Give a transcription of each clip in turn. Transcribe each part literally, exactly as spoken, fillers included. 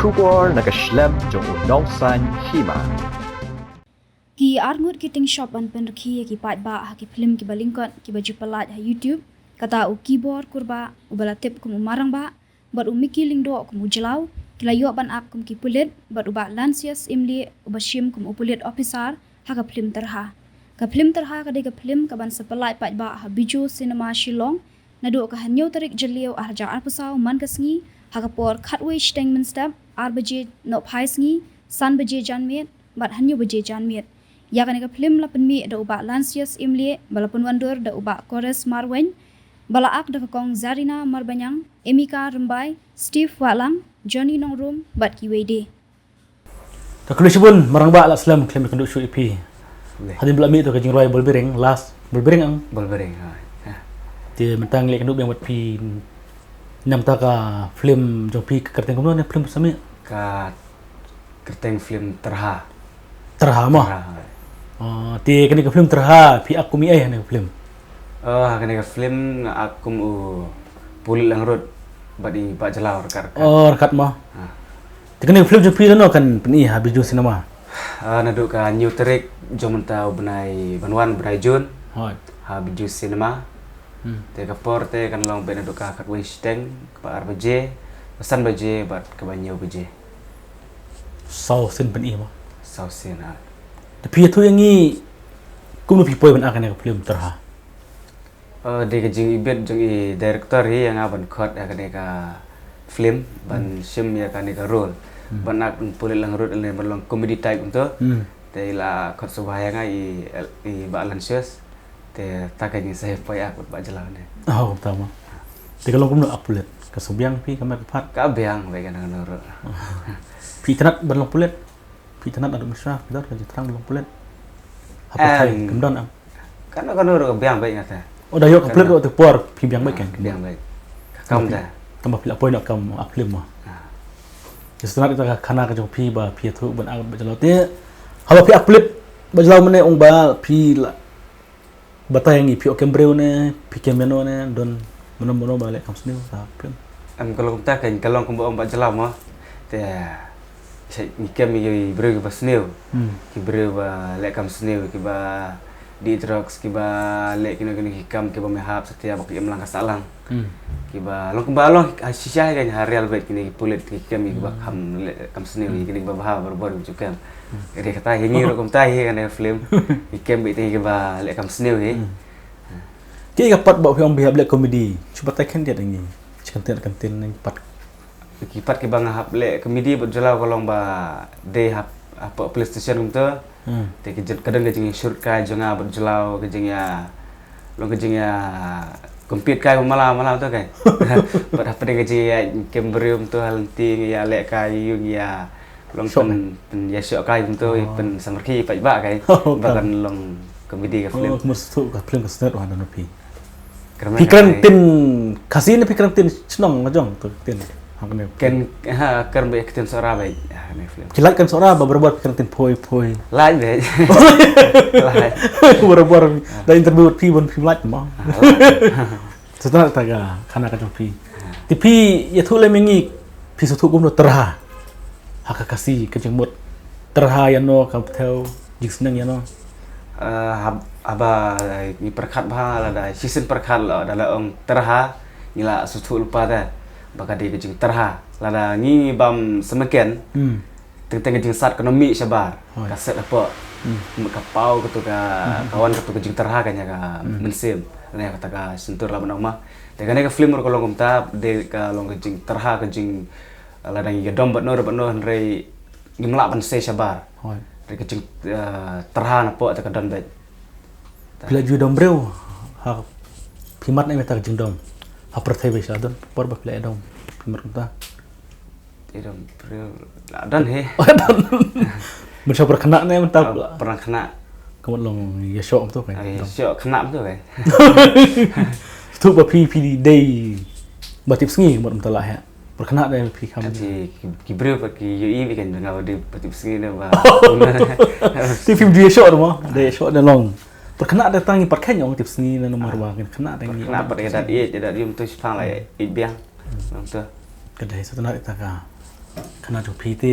Khubor na ka shlem jong u nongsaiñ hima. Ki arngut ki tyngshop ban pynrkhie ïa ki paidbah ha ki phlim kiba lyngkot kiba ju pyllait ha YouTube. Kata u Kibor Kurbah uba la tip kum u Marangbah bad u Mickey Lyngdoh kum u Jlaw ki la ïoh ban ap kum ki pulit bad u Bah Lancius Imlieh uba shim kum u pulit officer ha ka phlim Tyrha. Ka phlim Tyrha ka dei ka phlim kaban sa pyllait paidbah ha Bijou Cinema Shillong naduh ka hynñiew tarik Jylliew arhajar arphew saw man ka sngi ha ka por khatwei shiteng mynstep, ar baje nohphai sngi, san baje janmiet bad hynñiew baje janmiet. Ïa kane ka phlim la pynmih da u Bah Lancius Imlieh ba la pynwandur da u Bah Kores Marwein ba la ak da ka kong Zarina Marbaniang, Emika Rymbai, Steve Wahlang, Johnny Nongrum bad kiwei de. Ka khublei shibun Marangbah, la slem khlem ïakynduh shuh ïa phi. Hadien ba la mih to ka jingrwai Bolbiring, last Bolbiring ang. Bolbiring, ha. Te mynta ngi leit kynduh biang bad phi namar ka phlim jong phi ka kyrteng kumno ne phlim sa mih? Ka kyrteng phlim Tyrha. Tyrha mo? Tyrha, ha. Oh, te kane ka phlim Tyrha phi ak kum i ei ha kane ka phlim? Oh, ha kane ka phlim nga ak kum u Pulit Langrut bad i Bah Jlaw ryngkat ryngkat. Oh, ryngkat mo. Ha. Te kane ka phlim jong phi lano kan pyni ha Bijou Cinema? Ah, naduh ka hynñiew tarik jong mynta u bnai ban wan, bnai Jun. Hooid. Ha Bijou Cinema. Hmm. Te ka por te kan long beit naduh ka khatwei shiteng, kaba ar baje, kaba san baje bad kaba hynñiew baje. Saw sien pyni mo? Saw sien, ha. Te phi ïathuh ïa ngi kumno phi poi ban ak ïa kane ka phlim Tyrha? Eh, dei ka jingibit jong i director hi ïa nga ban khot ïa kane ka film, ban Hmm. shim ïa kane ka role. Hmm. Ban ak u Pulit Langrut lane ban long comedy type kumto. Hmm. Te i la khot sngewbha ïa nga i, i Bah Lancius. Te ta ka jingshai poi ak bad Bah Jlaw ne. Oh, kumta mo. Te ka long kumno ak pulit? Ka sngewbiang phi, ka met ka phad? Ka biang beit kano kano ruh. Phi itynnad ban long pulit? Phi itynnad Adut Mishra, phi don ka jingthrang ban long pulit? Ha pyrthei, em, kam don em? Kano kano ruh ka biang beit nga te. Oh, da ïoh ka pulit ruh te por phi biang beit kan? Biang beit. Ka kam te. Tangba phi la poi noh kam ak film mo. Ah. Te sngewtynnad ïa ka khana ka jong phi ba phi ïathuh ban ak Bah Jlaw te. Haba phi ak pulit Bah Jlaw mynne ong ba phi la batai ïa ngi, phi ïoh kem briew ne, phi kem ïano ne, don mano mano ba leh kam sniew ha film? Em, ka long kumta keiñ, ka long kumba ong Bah Jlaw mo. Te ngi kem ïa ki briew kiba sniew. Hmm. Ki briew ba leh kam sniew, kiba dih drugs, kiba leh kino kino ki kam kiba ym hap satia ba ki im lang ka sah lang. Hmm. Kiba long kumba long, ha shisha hi keiñ, ha real beit kine ki pulit ki kem ïa kiba Hmm. kham leh kam sniew, ïa kine kiba bha barabor ki ju kem. Hmm. Ka dei kata hi, ngi ruh kumta hi kane ka film. Ki kem beit ïa kiba leh kam sniew hi. Hmm. Ki ka pat ba phi ong ba phi hap leh comedy, shu batai khyndiat ïa ngi. Shi kyntien kyntien ki pat. Ki pat kiba nga hap leh comedy bad Jlaw ka long ba dei hap, hapoh police station kumta. Hmm. Te ka jing, ka don ka jingïashut kai jong nga bad Jlaw, ka jingïa, long ka jingïa compete kai ba mala mala to kai. Bad hapdeng ka jingïa kem briew to ha lynti, ngi ïa leh kai ïa, ngi ïa long shoh pyn, pynïashoh kai kumto, oh, pynsamrkhie paidbah kai. Oh, ba kan long comedy ka film. Oh, ka mut shuh ka film ka snet wa don phi. Kyrmen phi kren ktien Khasi ne phi kren ktien shnong la jong to ktien? Ha kane. Ken, ha, kyrmen beit ktien Sohra beit. Ha kane film. Ki lait kan Sohra ba barabor phi kren ktien phoi phoi. Lait beit. Lait. Barabor da interview phi ban phi lait mo. Ah, lait. Sngewtynnad ïa ka khana ka jong phi. Te phi ïathuh lem ïa ngi, phi sngewthuh kumno Tyrha ha ka Khasi, ka jingmut Tyrha ïano, ka thew jingsneng ïano? Eh, hab-, haba ngi pyrkhat bha, lada shisien pyrkhat la, da la ong Tyrha, ngi la sngewthuh lypa te ba ka dei ka jingtyrha. Lada ngi bam sngewken, hmm, teng teng ka jingsat ka nym mih shabar. Hooid. Ka set hapoh. Hmm. Ka paw kato ka, hmm, ka wan kato ka jingtyrha ka ïa ka, hmm, mynsiem. Lane kata ka shyntur la ban ong ma. Te kane ka film ruh ka long kumta, dei ka long ka jingtyrha, ka jing, lada ngi ïadom bad no bad no hynrei ngim lah ban sei shabar. Hooid. Dei ka jing, eh, tyrha napoh te ka don beit. Phi la ju ïadom briew, ha, phi mad ne em ïa kata ka jingdom? Ha pyrthei ba sha don por ba phi la ïadom, phi mad kumta? Ïadom briew la don hi. Don. Mynshwa pyrkhat ne mynta? Ah, pyrkhat. Ka mut long ïashoh kumto kai. Ah, ïashoh khynnah kumto kai. Sngewthuh ba phi, phi dei ba tipsngi ka mut mynta la heh. Pyrkhat ne phi kham. Ki, ki, ki briew ba ki ïohi ba kan nga ba dei ba tipsngi ne ba. Te phim ju ïashoh mo, dei ïashoh ne long. Pyrkhat ne tang ngi pat kheiñ ong tipsngi ne namar ba kin khynnah ne ngi. Pyrkhat ne pat ïa dat ïeit, ïa dat ïum tu shipang la ïeit biang. Long tu. Ka dei sngewtynnad ïa kata ka. Khana jong phi te.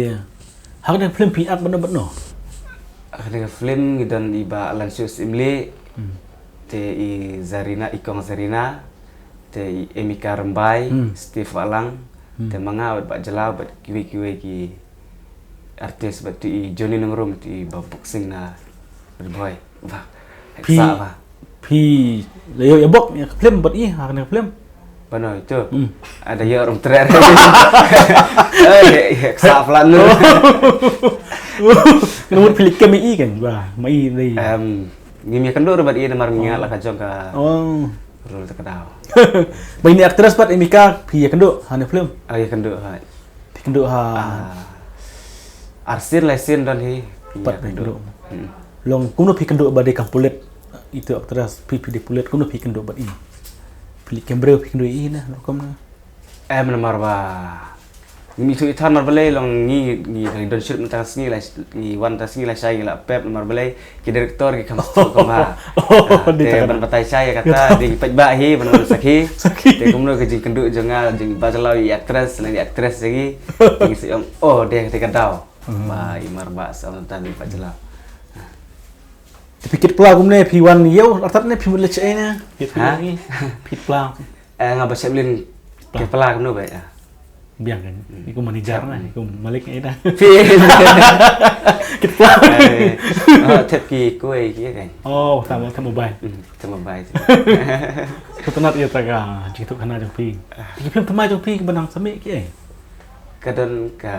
Ha kane ka film phi act bad no bad no? Ha kane ka film ngi don i Bah Alan Shuh Syiemlieh. Hmm. Te i Zarina, i Kong Zarina. Te i Emika Rymbai, Hmm. Steve Wahlang. Hmm. Te ma nga bad Bah Jyllaw bad kiwei kiwei ki artist bad te i Johnny Nongrum te i Bah Boxing na Ri Bhoi. Bah. Phi, Sa bah. Phi la ïoh ïa bok ïa ka film bad i ha kane ka film. Bano itu. Hmm. Ada ïa orang trer. Eh, ya, ya, sa plan tu. Nombor phi leit kem i kan. Bah, ma i dei. Em, ngim ïa kynduh ruh bad i namar ngi la ka jong ka. Oh. Rul ta ka daw. Ba ini actress pat Emika phi ïa kynduh ha ne film. Ah, ïa kynduh ha. Phi kynduh ha. Ah. Arsien lai sien don hi. Pat ïa kynduh. Hmm. Long kumno phi kynduh ba dei kam pulit. Itu actress phi phi dei pulit kumno phi kynduh bad i. Phi leit kem briew phi kynduh i na rukom na. Em namar ba. Ngi tu i than mar balei long ngi ngi ngi don shoot mynta sngi la ngi wan ta sngi la shai ngi la pep mar balei ki director ki kham stu kham ha. Oh, ah, di te ban batai shai kata di pek ba hi ban sakhi. Sakhi. Te kumno ka jingkynduh jong nga jong Bah Jyllaw i actress na i actress lagi. Ngi si ong oh de te ka daw. Hmm. Ba i mar ba sa tan Bah Jyllaw. Te phi kit pla kumne phi wan ïew artat ne phi mut le che ne. Phi pla. Eh nga ba shep lin ke pla kumno ba ya. Biang kan. Hmm. Iku manager na, iku malik ni dah. Phi. Kita. Eh, oh, tep ki kuai ki kan. Oh, sama sama bai. Hmm, sama bai. Ketenat ya taga, jitu kana jong pi. Ki film tama jong pi benang sami ki eh. Kadon ka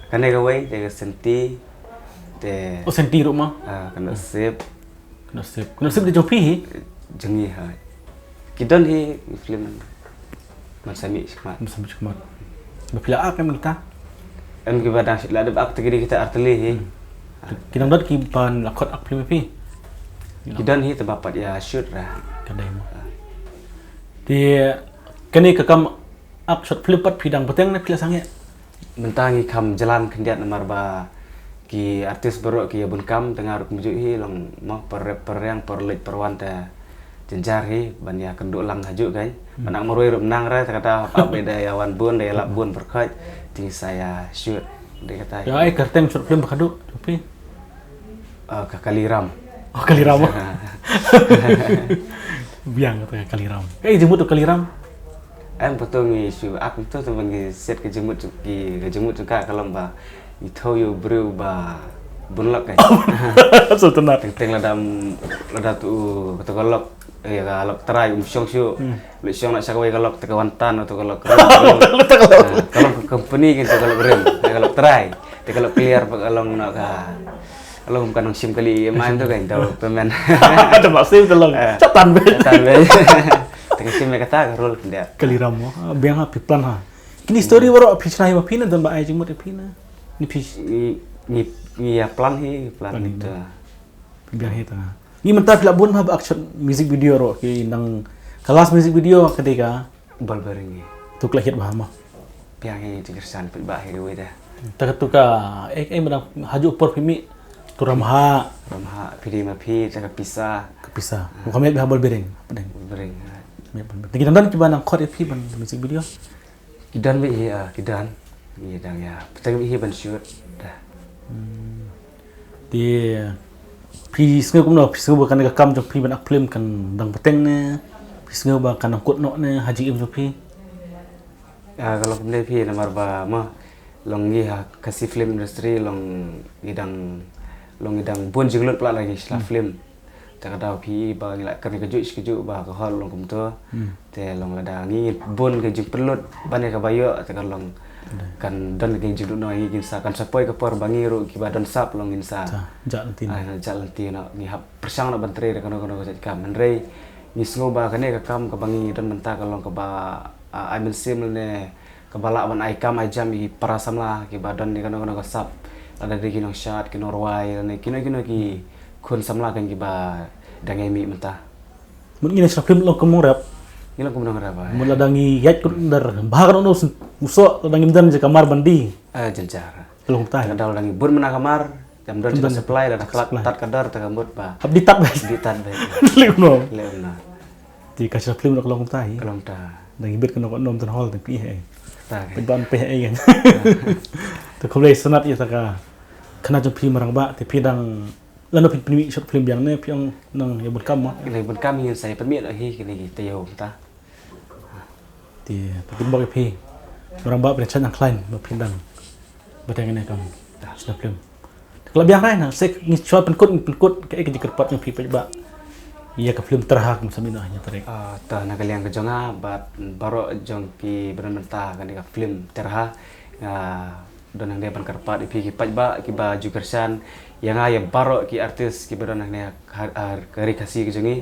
kane ka wei te ka senti te. Oh senti ruh ma. Ah, kano sip. Kano sip. Kano sip de jong phi hi. Jong ngi ha. Ki don hi film. Man sami shikmat. Man sami shikmat. Ba phi la ak em kita. Em ki ba dang la dep ak te ki di kita arteli hi. Hmm. Ki dang don ki ban la khot ak film phi. Ki don hi te ba pat ïa shoot ra. Ka dei mo. Ah. Te kane ka kam ak short film pat phi dang bteng ne phi la sangeh. Mynta ngi kham jlan khyndiat namar ba ki artist baroh ki ïa bun kam te nga ruh kumjuh hi long mo par rep par riang par leit par wan te jynjar hi ban ïa kynduh lang hajuh kan. Hmm. Ban ak marwei ruh nang re te kata ap ap da ïa wan bun da ïa lap bun pyrkhat te ngi sa ïa shoot de kata. Ïa ai kyrteng short film ba ka duh phi. Ah, ka Kaliram. Oh, Kaliram. Biang kata ka Kaliram. Eh, jingmut tu Kaliram. Em, patong ngi shu ak tu teman ngi set ka jingmut tu ki ka jingmut tu ka kalam ba ngi thau yu briew ba bun lok kan. So tenat. Teng teng lada lada tu kata ka lok eh ka lok trai um shong shu. Hmm. Lok shong nak sha kawei ka lok te ka wan tan tu ka lok. Lok te ka lok. Ah, ka lok company kan tu ka lok rem, te ka lok trai. Te ka lok clear ba ka long na ka. Ka long ka nong shim kali mai tu kan tu payment. Ada mak sim tu long. Eh. Satan be. Satan be. Tengah shim kata ka role dia. Kaliram mo. Biang ha phi plan ha. Kini story baroh phi shna hi ma phi na don ba ai jingmut phi na. Ni phi. Ni ni ni ya plan hi plan ni tu. Biang hi ta. Ni mynta phi la bun ha ba action music video ro ki nang ka last music video ka dei ka. Bol bering ni. Tu ka la hit ba ma. Biang hi jingkyrsan phi ba hi wei da. Ta ka tu ka eh eh mana haju por phi mi. Tu ramha. Ramha phi di ma phi ta ka pisa. Ka pisa. Ko kami ha bol bering. Bol bering. Kita dan ki ba nang khot phi ban music video. Ki don beit hi, ah, ki don. Ngi dang ïa pyrthei beit hi ban shoot. Dah. Hmm. Te phi sngew kumno, phi sngew ba kane ka kam jong phi ban act film kan dang bteng ne? Phi sngew ba kan dang kut noh ne ha jingim jong phi? Ah, ka long kumne phi namar ba ma long ngi ha Khasi film industry long ngi dang long ngi dang bun jinglut pla la ngi sla film. Te ka daw phi ba ngi la kane ka juh shi ka juh ba ka hall long kumto. Hmm. Te long lada ngi bun ka jingpynlut ban ïa ka ba ïoh te ka long kan don ka jingduk no ngi kin sa kan sa poi ka por ba ngi ruh ki ba don sap long ngin sa. Sa, jah lynti. Ah, jah lynti no ngi hap pyrshang no ban trei da kano kano ka jait kam. Hynrei ngi sngew ba kane ka kam ka ba ngi don mynta ka long ka ba, ah, ai mynsiem ne Kaba lah ban ai kam ai jam ïa ki para samla kiba don ïa kano kano ka sap. Lada dei ki nongshad, ki nongrwai lane kino kino ki khun samla kan kiba dang ïa mih mynta. Mut ngi nang shna film long kum nongrep. Ngi long kum nongrep ai. Mut lada ngi ïaid kut dar bha kano kano u soh lada ngim don jaka mar ban die. Eh, jynjar. Long tai. Lada ngi bun mynta ka mar, jam don jaka supply lada khlad tad ka dar ta ka mut ba. Hap die tad ba. Die tad ba. Leh no. Leh no. Te ka shna film ka long kumta hi. Ka long ta. Dang ibit kano kano town hall te phi eh. Peit ban peit ei kan. Te khublei shibun ïa kata ka khynnah jong phi Marangbah, te phi dang lano phi pynmih short film biang ne phi ong nang ïa bun kam mo? Ïa bun kam hi sa ïa pynmih noh hi kine ki taïew mynta. Te phi pynbok ïa phi Marangbah phi dang shait nang khlaiñ ba phi dang ba dang ne kam shna film. Te ka la biang rai na se ngi shuwa pynkut pynkut kaei ka jingkyrpad jong phi paidbah ïa ka film Tyrha kum sa mih noh hynñiew tarik. Ah, ta na ka liang ka jong nga bad baroh jong ki ba don bynta kane ka film Tyrha, nga don hangne ban kyrpad ïa phi ki paidbah kiba ju kyrshan ïa nga ïa baroh ki artist kiba don hangne ha, ha ka ri Khasi ka jong ngi,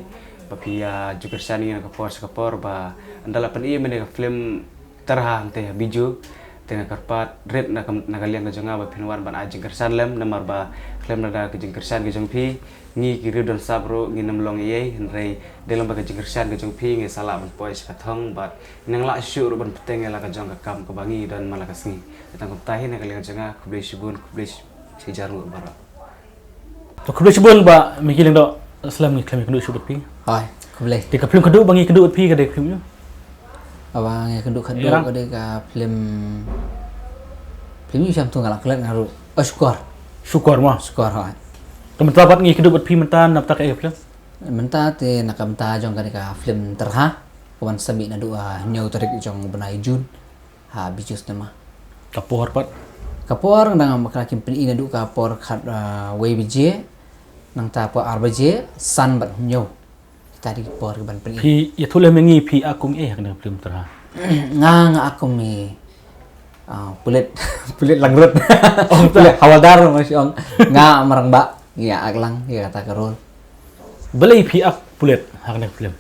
ba phi ïa ju kyrshan ïa nga ka por sha ka por ba ynda la pyni mynne ka film Tyrha hangtei ha Bijou. Te nga kyrpad rit na ka, na ka liang ka jong nga ba phin wan ban ai jingkyrshan lem namar ba khlem lada ka jingkyrshan ka jong phi ngi ki riew don sap ruh ngin ym long ei ei, hynrei dei lang ba ka jingkyrshan ka jong phi ngi sa lah ban poi sha ka thong bad ngi nang lah shuh ruh ban bteng ïa la ka jong ka kam kaba ngi don man la ka sngi. Te tang kumta hi na ka liang ka jong nga khublei shibun, khublei shi, shi jar ngut baroh. To khublei shibun Bah Micky Lyngdoh, slem ngi khlem ïakynduh shuh bad phi. Hooid, khublei. Te ka film khadduh ba ngi kynduh bad phi ka dei ka film aiu? Kaba ngi kynduh khadduh ka dei ka film, film aiu sham tu nga la klet nga ruh. Oh, Shukor. Shukor mo. Shukor, hooid. Te mynta pat ngi kynduh bad phi mynta na bynta kaei ka film? Mynta te na ka bynta jong kane ka film Tyrha, ka wan sa mih naduh, ah, hynñiew tarik jong u bnai June ha Bijou Cinema. Ka por pat? Ka por nang ma ka la kim pyni naduh ka por khat, ah, wei baje, nangta por ar baje, san bad hynñiew. Kita dei ki por kiban pyni. Phi ïathuh lem ïa ngi phi ak kum ei ha kane ka film Tyrha? Nga, nga ak kum i, ah, pulit, pulit langrut. Oh, pulit hawaldar ma shu ong. Nga Marangbah, ngi ak lang ïa kata ka role. Balei phi ak pulit ha kane ka film?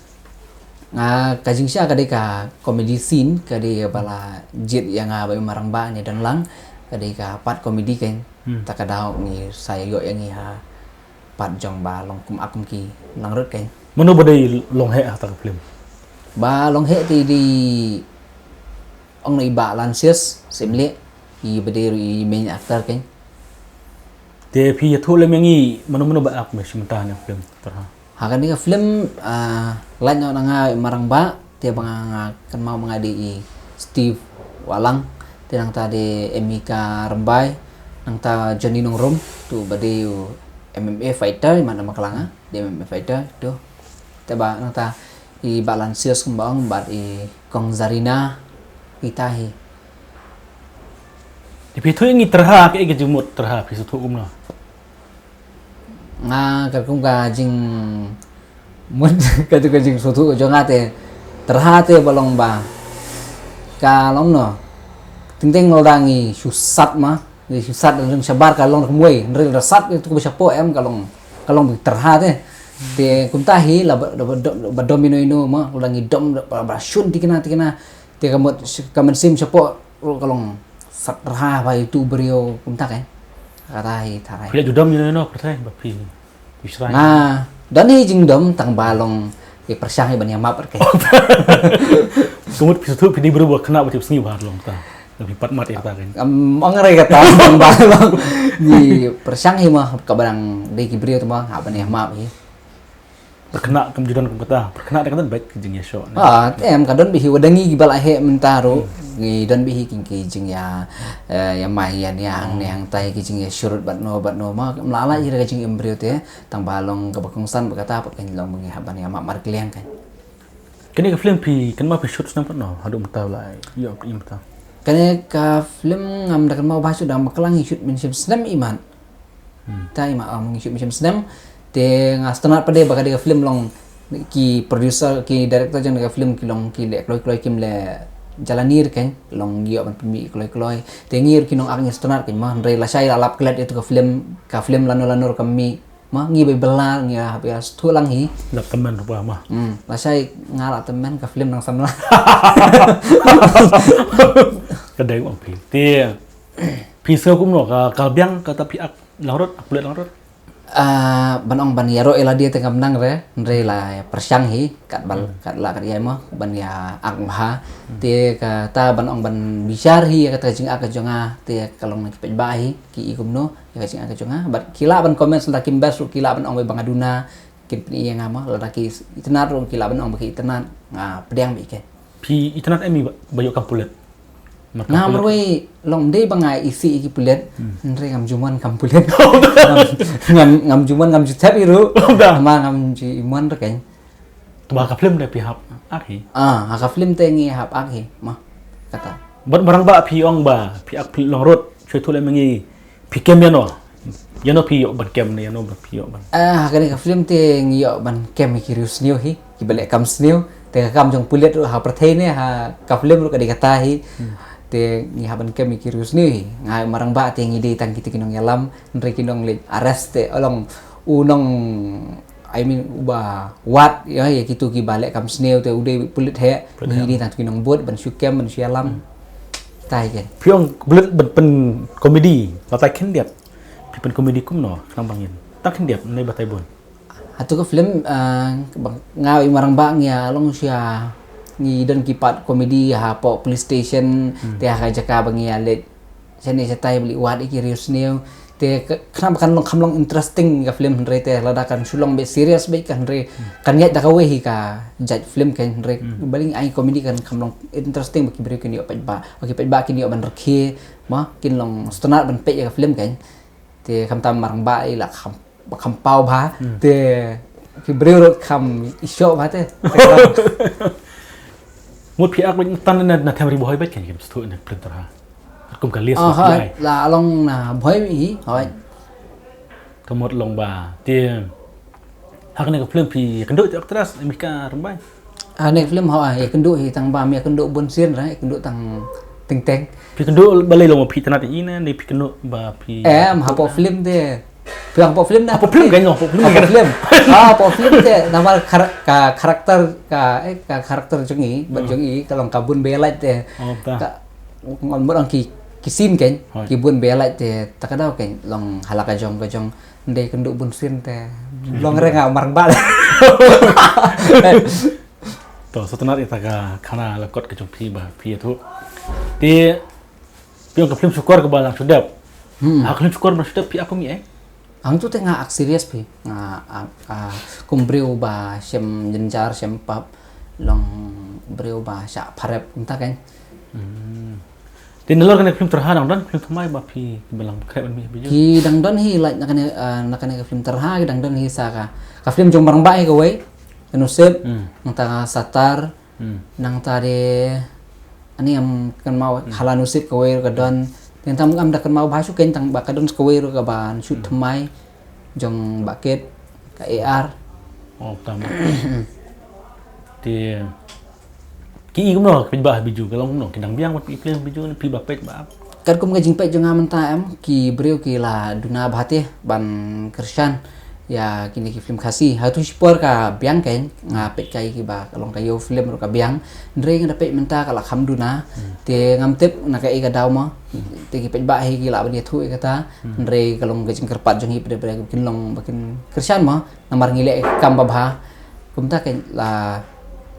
Ah, ka jingshisha ka dei ka comedy scene, ka dei ba la jied ïa nga bad i Marangbah ne don lang, ka dei ka part comedy kan. Hmm. Ta ka daw ngi sa ïoh ïa ngi ha part jong ba long kum ak kum ki langrut kan. Mano ba dei long heh ha kata ka film? Ba long heh te dei ong na i Bah Lansius Syiemlieh, i ba dei ruh i main actor kan. Te phi ïathuh lem ïa ngi mano mano ba ak me shim mynta ha kane ka film Tyrha? Ha kane ka film, ah, lait noh na nga i Marangbah, te ba nga, nga kynmaw ba nga dei i Steve Wahlang, te nangta dei Emika Rymbai, nangta Johnny Nongrum, tu ba dei u M M A fighter, i man na Maklang, ah, dei M M A fighter tu. Te ba nangta i Bah Lansius kumba ong bad i Kong Zarina, kita hi. Te phi ïathuh ïa ngi Tyrha, kaei ka jingmut Tyrha, phi sngewthuh kumno? Nga katkum ka jingmut, katkum ka jingsngewthuh ka jong nga te Tyrha te ba long ba ka long no. Teng teng lada ngi shu sat ma, ngi shu sat da jong shabar ka long kumwei, hynrei lada sat ïa tu ba shapoh em ka long, ka long ba tyrha te. Te kumta hi la ba, ba, ba, ba dom ïa no ïa no ma, lada ngi dom ba, ba shun tikna tikna. Te ka mut ka mynsiem shapoh ruh ka long sat tyrha ba ïa tu briew kumta kan. Kata hi tyrha. Phi la ju dom ïa no ïa no pyrthei ba phi. Nga don hi jingdom tang ba long ki pyrshang hi ban ïa map kan. Ka mut phi sngewthuh phi dei briew ba khynnah ba tipsngi bha long ta. Phi pat mat ïa kata kan. Ong re kata tang ba long ngi pyrshang hi ma ka ba dang dei ki briew te ma ha ban ïa map hi. Pyrkhat kam ju don kum kata, pyrkhat da ka don bad ki jingïashoh. Ah, em ka don bad hi, wat da ngi kiba la heh mynta ruh ngi don bad hi ki, ki jingïa, eh, ïa mai ïa niang, niang tai ki jingïashurut bad no bad no ma, ym lah lah ïa ka jingim briew te, tang ba long kaba kongsan bad kata pat kan long ba ngi hap ban ïa map markylliang kan. Kane ka film phi kynmaw phi shoot snem pat no, haduh mynta la ïoh phi mynta. Kane ka film ngam da kynmaw ba shoot da Maklang ngi shoot mynshem snem imat. Hmm. Ta imat, ah, ngi shoot mynshem snem. Te nga sngewtynnat pat de ba ka dei ka film long ki producer ki director jong ka film ki long ki leh kloi kloi kim leh jalani re kan long ngi ïoh ban pynmih kloi kloi. Te ngi ruh ki nongak ngi sngewtynnat kan ma hynrei lashai la lap klet ïa tu ka film, ka film lano lano ruh ka mih ma ngi bai bylla ngi hap ïa sngewthuh lang hi. Lap tymmen ruh ba ma. Hmm, lashai nga lap tymmen ka film nang samla. Ka dei ong phi. Te phi sngew kumno ka, ka biang kata phi ak Langrut, ak pulit Langrut? Ah, ban ong ban ïaroh ïa lade te ngam nang re, hynrei la pyrshang hi, kat bal, hmm, kat la kat ïa mo, ban ïa ak bha. Hmm. Te kata ban ong ban bishar hi ïa kata ka jingak ka jong nga, te ka long na ki paidbah hi, ki i kumno, ïa ka jingak ka jong nga. Bad ki lah ban comment lada kim best ruh ki lah ban ong ba nga duna, kin pyni ïa nga mo, lada ki itynnad ruh ki lah ban ong ba ki itynnad, nga pdiang bad ki. Phi itynnad em i ba, ba ïoh kam pulit? Nga marwei long dei ba nga isi ïa ki pulit. Hynrei ngam ju mon kam pulit. Ngam ngam ju mon ngam ju thep ïa ruh. Ma ngam ju mon ruh kan. Tuma ka film dei phi hap ak hi. Ah, ha ka film te ngi hap ak hi ma kata. Bad marang ba phi ong ba phi ak phi long rot. Shu tu le mengi. Phi kem ïano? Ïano phi ïoh ban kem ne ïano ba phi ïoh ban? Ah, ha kane ka film te ngi ïoh ban kem ïa ki riewsniew hi, ki ba leh kam sniew. Te ka kam jong pulit ruh ha pyrthei ne ha ka film ruh ka dei kata hi. Te ngi hap ban kem ïa ki riewsniew hi. Nga marang ba te ngi dei tang kita ki nongïalam, hynrei ki nongleit arrest te u long u nong I mean, uba wad ïa, ïa kitu kiba leh kam sniew te u dei pulit hi. Ngi dei tang ki nongbud ban shu kem ban shu ïalam. Tai ken. Phi ong pulit ban pyn komedi la tai khyndiat. Phi pyn komedi kumno khnang ba ngin tang khyndiat ne ba tai bun. Hatu ka film, ah, nga i marang ba ngi ïa long shu ïa ngi don ki part komedi hapoh police station. Te ha ka jaka ba ngi ïa leit shane shatai ba leit wad ïa ki riewsniew. Te khnang ba kan long kham long interesting ka film hynrei te lada kan shu long beit serious beit kan hynrei kan ïaid da kawei hi ka jait film kan hynrei ba lei ai comedy kan kham long interesting ba ki briew kin ïoh peit ba ba ki peit ba kin ïoh ban rkhie ma kin long sngewtynnat ban peit ïa ka film kan. Te khamtam marang ba i la kham ba kham paw bha. Te ki briew ruh kham i shoh bha te. Mut phi ak beit tan na na them ri Bhoi beit kan kim stu na printer ha. Kum ka list. Oh, ba hoi. Phi ai. La long na Bhoi mi hi, hoi. Ka mut long ba te ha kane ka film phi kynduh te actress Mika Rymbai. Ah, ne film hoi, ïa kynduh hi tang ba mi ïa kynduh bun sien ra, ïa kynduh tang Teng Teng. Phi kynduh balei long phi tnat ïa i ne, ne phi kynduh ba phi. Em, hapoh film te. Phi hapoh film ne. Hapoh film kan, hapoh film. Hapoh film. Ah, hapoh film te namar kar- ka karakter ka eh ka karakter jong i, ban jong i ka long ka bun be light te. Oh, ta. Ka ngon mut ong ki ki scene kan, hoi. Ki bun be light te ta ka daw kan long hala ka jong ka jong ndei kynduh bun sien te. Long renga marang ba. To, sngewtynnat ïa ta ka khana la kot ka jong phi ba phi ïathuh. Te phi ong ka film Shukor kaba lang shu dep. Hmm. Ha ka film Shukor ba lang shu dep phi ak kum i eh? Hangtu te nga ak serious phi. Nga ak, ah, kum briew ba shem jynjar shem pap long briew ba shah pharep kumta kan. Hmm. Te nalor kane ka film Tyrha dang don film thymmai ba phi ba lang khreh ban mih video. Ki dang don hi lait na kane, ah, na kane ka film Tyrha ki dang don hi sa ka. Ka film jong marang ba hi kawei. Ka Nusip, hmm. Nangta Satar, hmm. Nangta de ani am kynmaw hmm. Hala Nusip kawei ruh ka don. Nangta am da kynmaw ba shu ken tang ba ka don kawei ruh ka ban shoot hmm. Thymmai jong ba kit ka A R. Oh, tam. Te ki i kumno ka pynbah biju ka long kumno ki dang biang wat ki pynbah biju ne pynbah pet ba. Katkum ka jingpeit jong nga mynta em ki briew ki la duna bha te ban kyrshan ïa kine ki film Khasi. Hatu shipor ka biang kein nga peit kai ki ba ka long ka ïew film ruh ka biang. Hynrei nga da peit mynta ka la kham duna. Hmm. Te ngam tip na ka ei ka daw mo. Hmm. Te ki peit ba hi ki la ban ïathuh ïa kata. Hmm. Hynrei ka long ka jingkyrpad jong hi pdeng pdeng kin long ba kin kyrshan mo. Namar ngi leh kam babha. Kumta kein la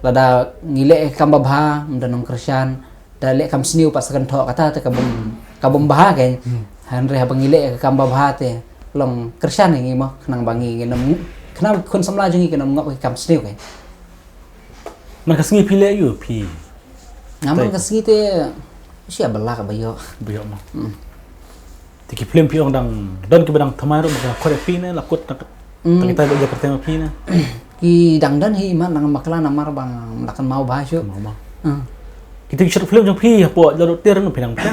lada ngi leh kam babha mynta nong kyrshan. Da leh kam sniew pat sa kan thoh kata te ka bym ka bym bha kein. Hmm. Hynrei haba ngi leh kam babha te long kyrshan ngi mo khnang ba ngi ngin ym khnang khun samla jong ngi kin ym ngop ki kam sniew kein. Man ka sngi phi leh ïu phi. Nga man ka sngi te sia bala ka ba ïoh. Ba ïoh mo. Hmm. Te ki film phi ong dang don ki ba dang thymmai ruh ba ka khot ïa phi ne la kut ta. Hmm. Ta kita ba ïa kyrteng phi ne. Ki dang don hi man nang bakla namar ba nga la kynmaw bha shuh. Kynmaw bha. Hmm. Kita ki short film jong phi hapoh la ruh ter no phi dang phi.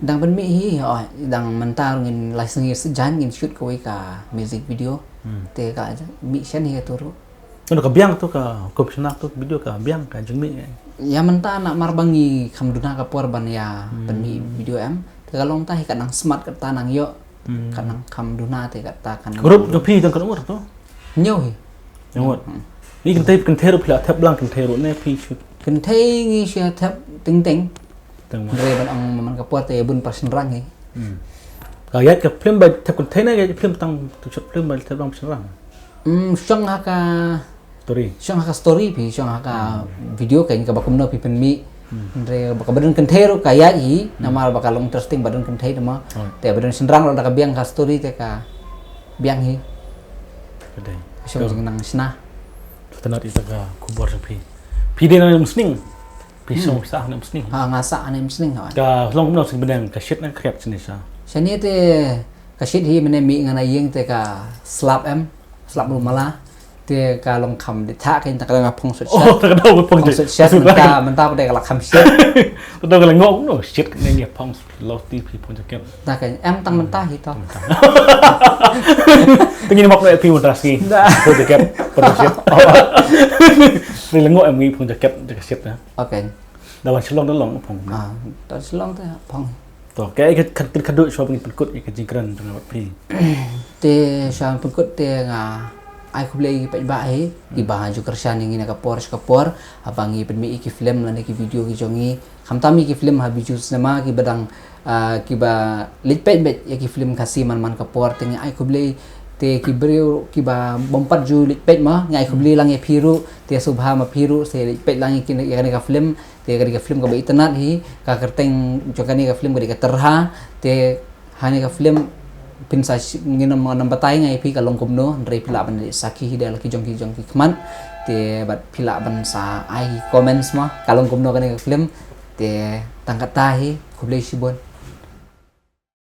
Dang pynmih hi, oh, dang mynta ruh ngin lai sngi sajan ngin shoot kawei ka music video. Hmm. Te ka mih shen hi tu ruh. Ka biang tu ka commissioner tu video ka biang ka jingmih. Ïa mynta namar ba ngi kham duna ka por ban ïa hmm. Pynmih video em. Te ka long ta hi ka nang smat ka ta nang ïoh. Hmm. Ka nang kham duna te ka ta kan. Group jong phi dang kan umur tu? Hynñiew hi. Hynñiew ngut. Hmm. Ni kynthei kynthei ruh phi la thep lang kynthei ruh ne phi shu. Kynthei ngi shu thep Teng Teng. Teng Teng. Hynrei ban ong man ka por te bun pa shynrang hi. Hmm. Ka ïaid ka film ba thep kynthei ne ka film tang tu short film ba thep lang shynrang. Hmm, shong ha ka story. Shong ha ka story phi, shong ha ka hmm. Video ka in ka ba kumno phi pynmih. Hmm. Hynrei ba ka ba don kynthei ruh ka ïaid hi, hmm. Namar ba ka long interesting ba don kynthei te mo. Oh. Te ba don shynrang ruh da ka biang ka story te ka biang hi. Ka dei. Shong jing nang shna. Sngewtynnat ïa ka khubor jong phi. Phi dei na Umsning. Phi song phi sah hangne Umsning. Ha, nga sah hangne Umsning ha. Ka long kumno sing bneng, ka shit ne ka khriat shane sha? Shane te ka shit hi, mynne mih nga na ïing te ka slap em, slap ruh mala. Te ka long kham dei thah, ka ïing ta ka dang phong sut Oh, shat. ta ka dang phong Phong sut shat, mynta mynta pat ka la kham shit. Ta ka la ngok no shit ne ngi phong lo ti phi phong jaket. Ta ka em tang mynta hi to. Te ngi map ne phi mynta sngi. Da. Phong jaket, phong shit. Ni la ngok em ngi phong jaket, jaket shit na. Okay. Da wan Shillong da long phong. Ah, ta Shillong te phong. To, ka ai ka kan kan kadu shwa phi pynkut ïa ka jingkren jong nga bad phi. Te sha pynkut te nga ai khublei ïa ki paidbah hi kiba ju kyrshan ïa ngi na ka por sha ka por, haba ngi pynmih ïa ki film lane ki video ki jong ngi. Khamtam ïa ki film ha Bijou Cinema kiba dang, ah, kiba leit peit beit ïa ki film Khasi man man ka por, te ngi ai khublei. Te ki briew kiba bym pat ju leit peit ma, ngi ai khublei lang ïa phi ruh, te sngewbha ma phi ruh sa leit peit lang ïa kane ka film. Te kane ka film kaba itynnad hi, ka kyrteng jong kane ka film ka dei Ka Tyrha. Te ha kane ka film phin sa ngin ym batai nga ïa phi ka long kumno, hynrei phi lah ban leit sakhi hi da la ki jong ki jong ki khmat. Te bad phi lah ban sa ai comments ma ka long kumno kane ka film. Te tang kata hi, khublei shibun.